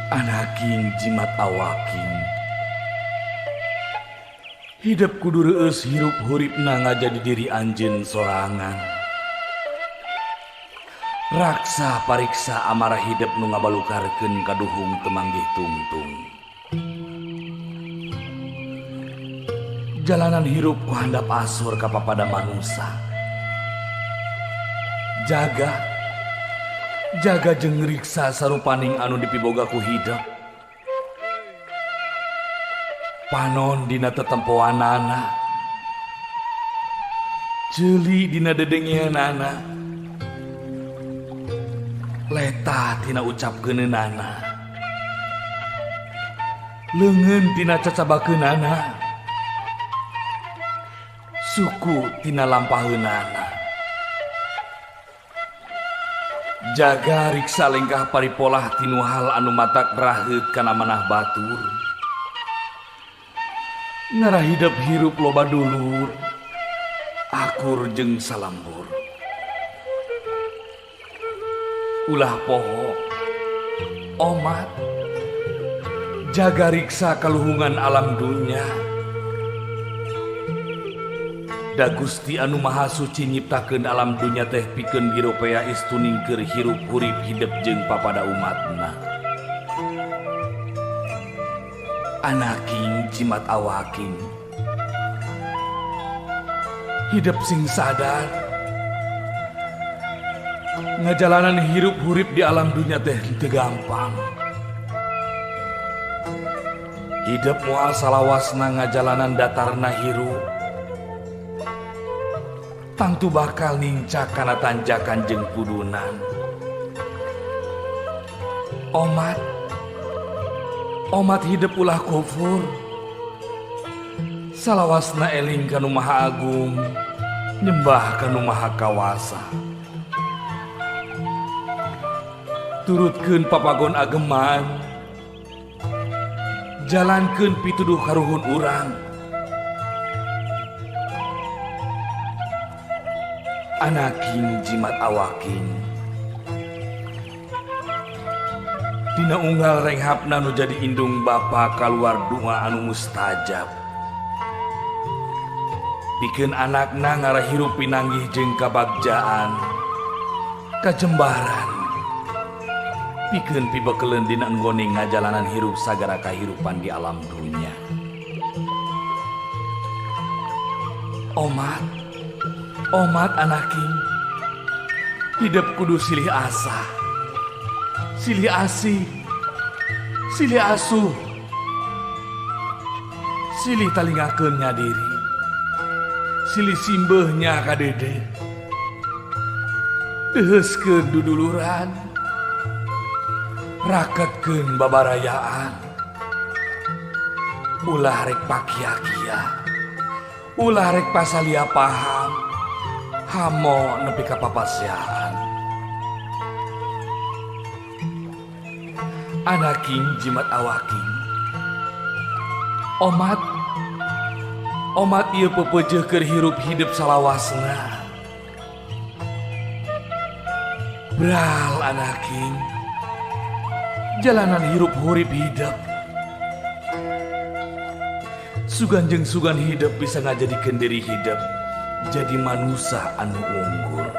Anaking jimat awaking. Hidep kudu reueus hirup huripna ngajadi diri anjeun sorangan. Raksa pariksa amarah hidep nu ngabalukarkeun kaduhung teu manggih tungtung. Jalanan hirup ku handap asor ka papada manusa. Jaga jaga jeung riksa sarupaning anu dipiboga ku hidep. Panon dina tetempoanana. Ceuli dina dedengeanana. Letah tina ucapkeunana. Leungeun tina cacabakeunana. Suku tina lampaheunana. Jaga riksa lengkah paripolah tinu hal anu matak raheut kana manah batur. Ngarah hidep hirup loba dulur, akur jeung salambur. Ulah poho, omat, jaga riksa kaluhungan alam dunya. Da Gusti anu Maha Suci nyiptakeun alam dunya teh pikeun giropea istuning keur hirup hurip hidep jeung papada umatna. Anaking jimat awaking. Hidep sing sadar. Ngajalanan hirup hurip di alam dunya teh teu gampang. Hidep moal salawasna ngajalanan datarna hirup. Tangtu bakal nincak kana tanjakan jeung pudunan. Omat, omat hidep ulah kufur. Salawasna eling ka Nu Maha Agung, nyembah ka Nu Maha Kawasa. Turutkeun papagon ageman, jalankeun pituduh karuhun urang. Anaking jimat awaking. Dina unggal renghapna nu jadi indung bapa kaluar doa anu mustajab. Pikeun anakna ngarah hirup pinanggih jeung kabagjaan, kajembaran. Pikeun pibekeleun dina nggone ngajalanan hirup sagara kahirupan di alam dunya. Omat, omat anaking, hidep kudu silih asah, silih asih, silih asuh, silih talingakeun nya diri, silih simbeuh nya ka dede, deuheuskeun duduluran, raketkeun babarayaan, ulah rek pakia-kia, ulah rek pasalia paham, hamo nepi ka papasiaan. Anaking jimat awaking. Omat, omat ieu pepeujeuh keur hirup hidep salawasna. Bral anaking, jalanan hirup hurip hidep. Sugan jeung sugan hidep bisa ngajadikeun diri hidep jadi manusa anu unggul.